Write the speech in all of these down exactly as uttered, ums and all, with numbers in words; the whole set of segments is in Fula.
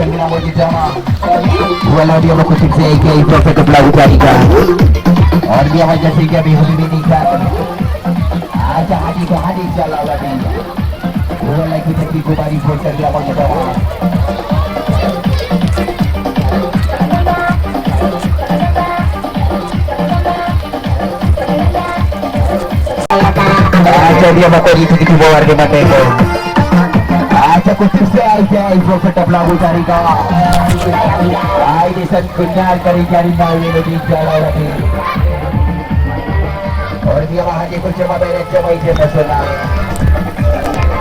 Wala dia mako six A K, perfect of Lagu Tarika. Or dia macam sehingga bihu bini kan. Aja hadi ko hadi jalan lagi. Wala kita kiko bari ko dia mako. Aca dia mako di tigi tubo warde mandego. Aca ko six A K, profeta Blabu Tarika. Ai di san kunyar kari kari na wino di jala lagi. Or dia mahadi ko cuma bere cuma internasional.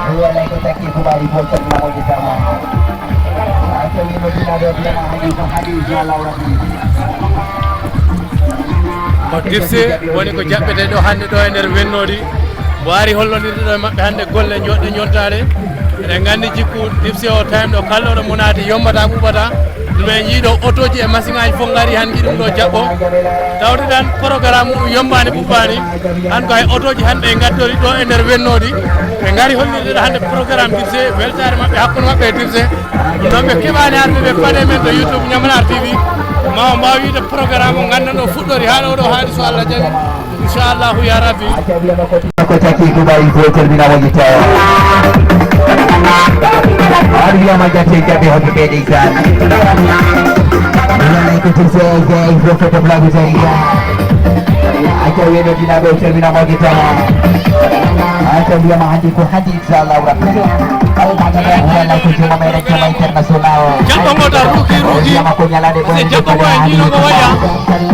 Dua lagi taki kubali profeta Blabu Tarika. Aca wino di na dia mahadi ko hadi jala lagi. Ko Dipse woni ko jaɓɓete ɗo hannde ɗo e nder Wennoodi. Mbo ari hollondirde ɗo e maɓɓe hannde golle joɗɗe jontaɗe. Eɗen nganndi jikku Dipse o time ɗo kalɗo ɗo munaati yombata ɓuɓata. Ɗum en yiiɗo otooji e masiŋaaji fof ngari han ngi ɗum ɗo jaɓɓo. Tawde tan programme mum yombaani ɓuɓɓaani. Han ko hay otooji han ɓe ngattori ɗo e nder Wennoodi. Ɓe ngari hollirde ɗo hannde programme Dipse, weltaare maɓɓe hakkunde maɓɓe e Dipse. Ɗum noon ɓe keɓaani arde ɓe paɗe men to YouTube Ñamanaar T V. Ma o mbaaw yiide programme o nganndan o fuɗɗori haa ɗo ɗo haali so Allah jaɓi. Inchallahu ya rabbi. Ko taki ko bari ko termina woni tawa. Ar wiyama jate jaɓe hoto ɓe ndeysaan. Wala ko tirse e profeta Blagu Tarika. Aca weno dina ɓe termina woni tawa. Aca wiyama hannde ko hannde inchallahu rabbi. Wala ko juma meɗen juma international. Jaɓɓo ngo tar ruki ruki. Wiyama ko ñalaɗe ɓe jaɓɓo ngo e jino ngo waɗa.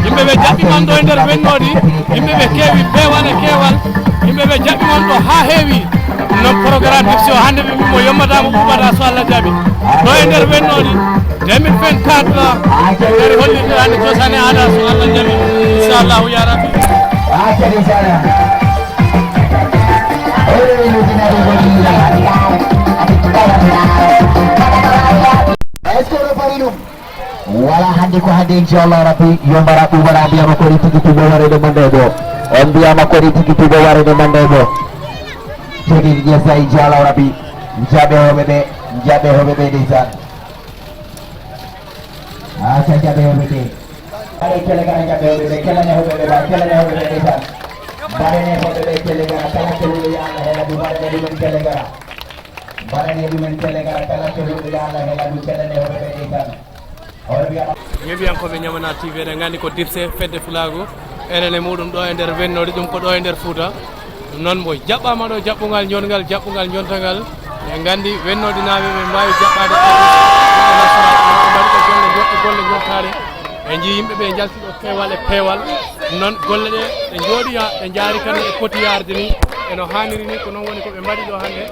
Yimɓe ɓe jaɓɓi man ɗo e nder Wennoodi. Yimɓe ɓe keewi peewal e keewal. Yimɓe ɓe jaɓɓi man ɗo haa heewi. Ɗum noon programme Dipse o hannde ɓe mbi mo yommata mo ɓuɓɓata so Allah jaɓi. Ɗo e nder Wennoodi deux mille vingt-quatre. Ngari hollirde hannde cosaan e aada so Allah jaɓi. Inchallahu ya rabbi. Est-ce que on a parlé nous? Wala hannde ko hannde inchallah rabbi yombara ɓuɓɓara mbiyama ko ɗi tigi tubo warede mande ɗo. On mbiyama ko ɗi tigi tubo warede mande ɗo. Tigi yesa inchallah rabbi. Jaɓe hoɓe ɓe, jaɓe hoɓe ɓe ndeysaan. Aca jaɓe hoɓe ɓe. Mbaɗe kele gara jaɓe hoɓe ɓe, kelane hoɓe ɓe ba, kelane hoɓe ɓe ndeysaan. Mbaɗene hoɓe ɓe kele gara, kala keluɗo ya Allah hela du, mbaɗene ɗumen kele gara. Mbaɗane ɗumen kele gara, kala keluɗo ya Allah hela du, kelane hoɓe ɓe ndeysaan. Hoore mbiyama. Yeeɓiyankooɓe Ñamanaar T V, eɗen nganndi ko Dipse, fedde fulaagu, enen e muɗum ɗo e nder Wennoodi, ɗum ko ɗo e nder Fuuta. Ɗum noon mbo jaɓɓaama ɗo jaɓɓungal, njongal, jaɓɓungal, njontangal. Eɗen nganndi Wennoodinaaɓe ɓe mbaawi jaɓɓaade ɓe mbaɗi ko golle, goɗɗe, golle njontaare. En njii yimɓe ɓe njalti ɗo keewal e peewal. Ɗum noon golle ɗe, ɗe njooɗiya, ɗe njaari tan e poti yaarde ni, e no haaniri ni, ko noon woni ko ɓe mbaɗi ɗo hannde.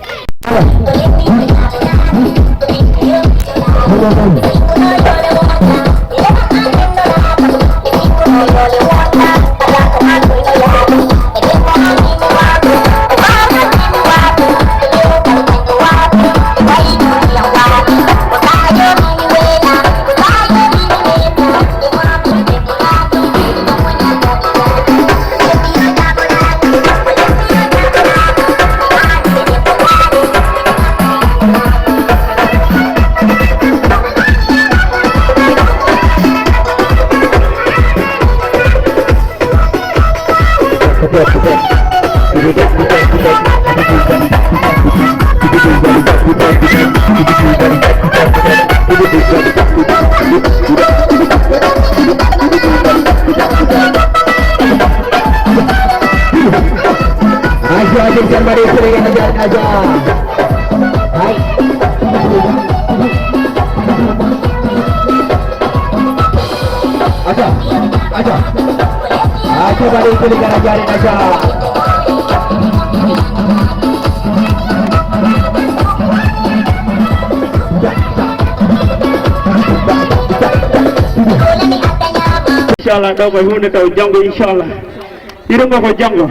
Aja, aja, aja, mari, sini, aja, aja. Hai. Aja, aja. Aja, mari, sini, gara, jari, aja. Inchallah, ɗo ko huunde taw janngo, inchallah. Iɗum ko janngo.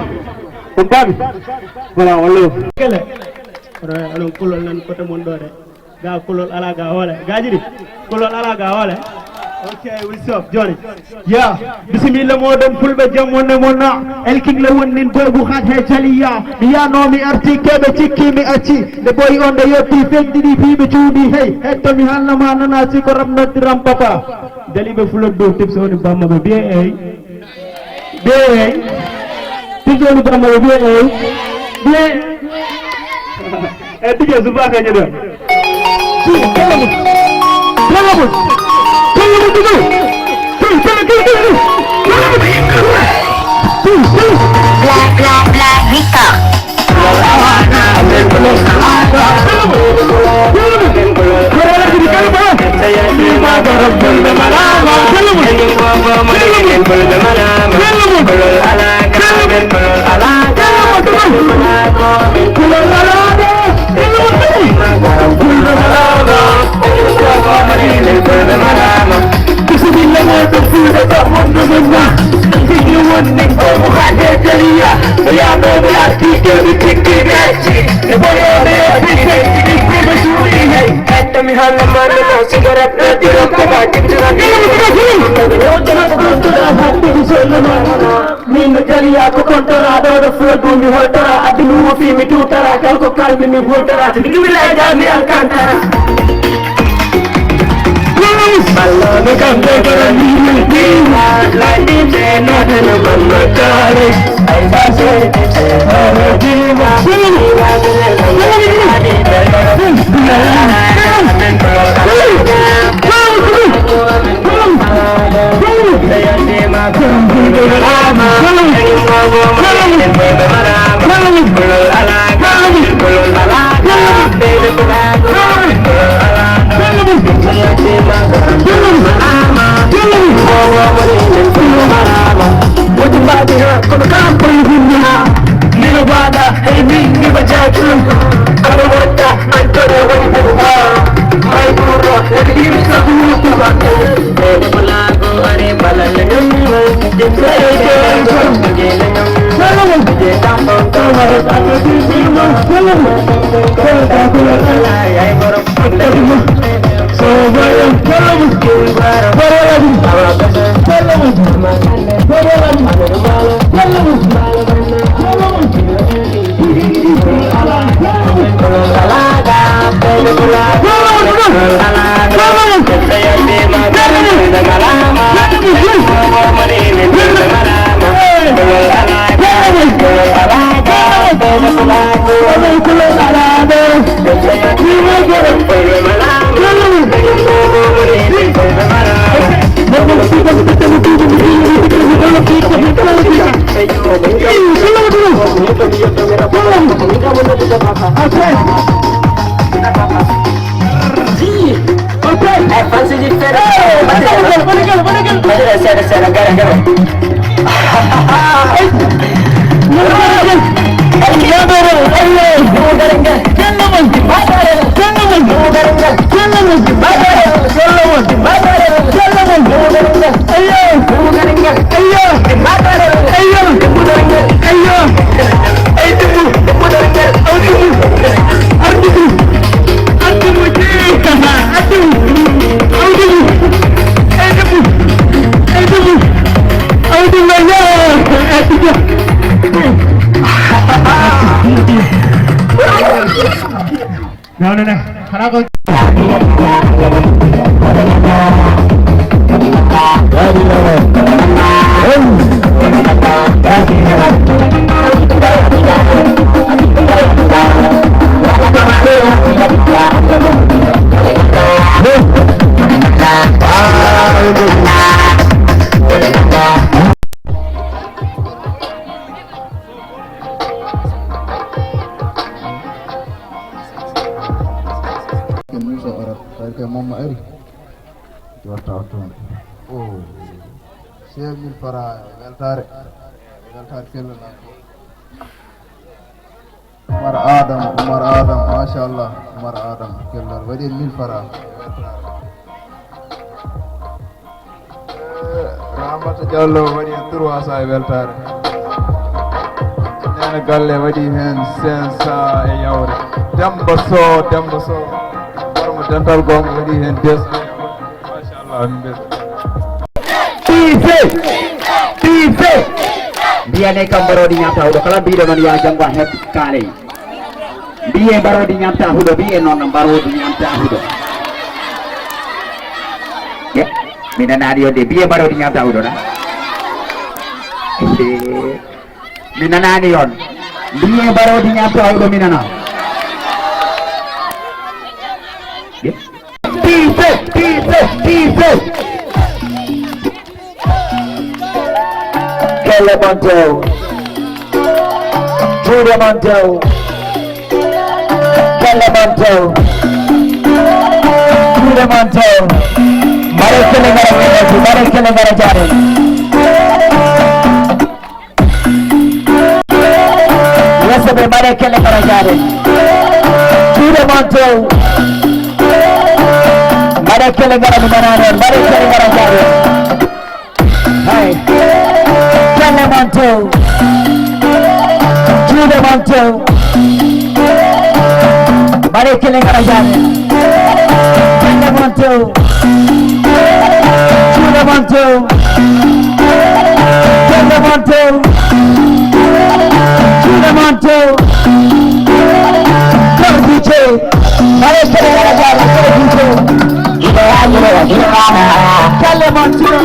On paami? Voilà, wallo. Kele. Onon kulol nan kote mon ɗo de. Ga kulol ala ga hoole. Gaaji ɗi. Kulol ala ga hoole. Ok, what's up, Johnny? Ya, bisimilla moɗon fulɓe, jam wonne mon na. Elking le wonnin boy bu hat he jaliya. Mi yano mi arti keɓe cikki mi acci. Nde boy on nde yetti fendiɗi piɓe cuuɗi hey. Hetto mi haalna ma nana si ko rap noddiram papa. Daliɓe fulot dow tips woni bamma ɓe biye ey. Biye ey. Tips woni bamma ɓe biye ey. Biye. E D J Zouba ka ñeɗo. Bla, bla, bla, Rita. Min no jaliya ko kontora ɗo ɗo fula dumi holtora addi lumo fi mi tutara kal ko kalmi mi hultara mi ɗumi la jami alkantara. Balloɓe kamɓe kara mimi ɗiwa ladde ɓe nodano bamma kare ay base ɓe se horo diwa. Woti mbaɗi ha kono kam koye hunde ha mino waɗa hey min miba jaaki ɗum aɗa wotta antone woni ɓuɓa may ɓurɗo woni ɗiɗi sabu yokkuba. No, no, no. Xanaa ko Musa Orat, tawi koye Mamma ari. Jotta o toon. O. Chef mille para e weltaare. Weltaare pellal am ko. Umar Adam, Umar Adam, machallah, Umar Adam, pellal waɗi mille para. Eh, Ramata Diallo waɗi hen trois cents e weltaare. Neena Galle waɗi hen cinq cents e yawre. Demba Sow, Demba Sow. Hormo dental gonga waɗi hen deux cents e yawre. Machallah, min mbiyata. Piise. Mbiyane kam mbaroodi ñaamta huɗo. Kala mbiɗo noon yo janngo heɓ kaaley. Mbiye mbaroodi ñaamta huɗo, mbiye noon mbaroodi ñaamta huɗo. Ye, mi nanaani on de, mbiye mbaroodi ñaamta huɗo na. Mi nanaani on. Mbiye mbaroodi ñaamta huɗo mi nana. Ye. Piise, piise, piise. Kelle mon tew. Juuɗe mon tew. Kelle mon tew. Juuɗe mon tew. Mbaɗe kelle ngara jaade. Mbaɗe kelle ngara jaade. Yeeso ɓe, mbaɗe kelle ngara jaade. Juuɗe mon tew. Mbaɗe kelle ngara mi nanaani on. Mbaɗe kelle ngara jaade. Hay. Kelle mon tew. Juuɗe mon tew. Mbaɗe kelle ngara jaade. Kelle mon tew. Juuɗe mon tew. Kelle mon tew. Juuɗe mon tew. Kor DJ. Mbaɗe kelle ngara jaade, kor DJ. Kelle mon tew.